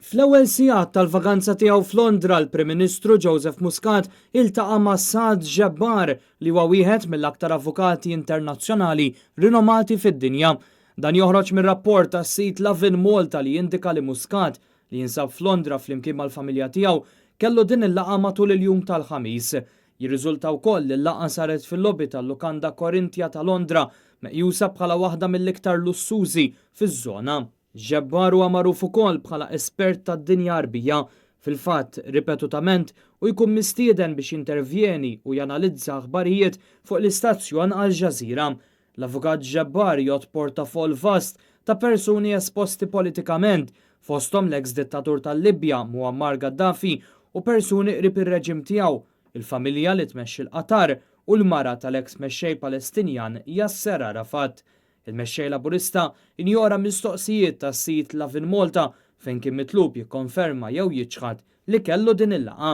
Fl-ewwel sigħat tal-vaganza tiegħu f'Londra, l-Prim Ministru Joseph Muscat iltaqa' ma' Saad Jabbar li huwa wieħed mill-aktar avukati internazzjonali rinomati fid-dinja. Dan joħroġ mir-rapport tas-sit Lovin Malta li jindika li Muscat, li jinsab f'Londra flimkien mal-familja tiegħu, kellu din il-laqgħa matul il-jum tal-Ħamis. Jirriżulta wkoll li l-laqgħa saret fil-lobby tal-lukanda Corinthia ta' Londra, meqjusa bħala waħda mill-iktar lussużi fiż-żona. Jabbar huwa magħruf ukoll bħala espert tad-dinja Għarbija. Fil-fatt, ripetutament hu jkun mistieden biex jintervjeni u janalizza aħbarijiet fuq l-istazzjon Al Jazeera. L-Avukat Jabbar jgħodd portafoll vast ta' persuni esposti politikament, fosthom l-eks dittatur tal-Libja Muammar Gaddafi u persuni qrib ir-reġim tiegħu, il-familja li tmexxi l-Qatar u l-mara tal-eks mexxej Palestinjan Yasser Arafat. Il-Mexxej Laburista injora mistoqsijiet tas-sit Lovin Malta fejn kien mitlub jikkonferma jew jiċħad li kellu din il-laqgħa.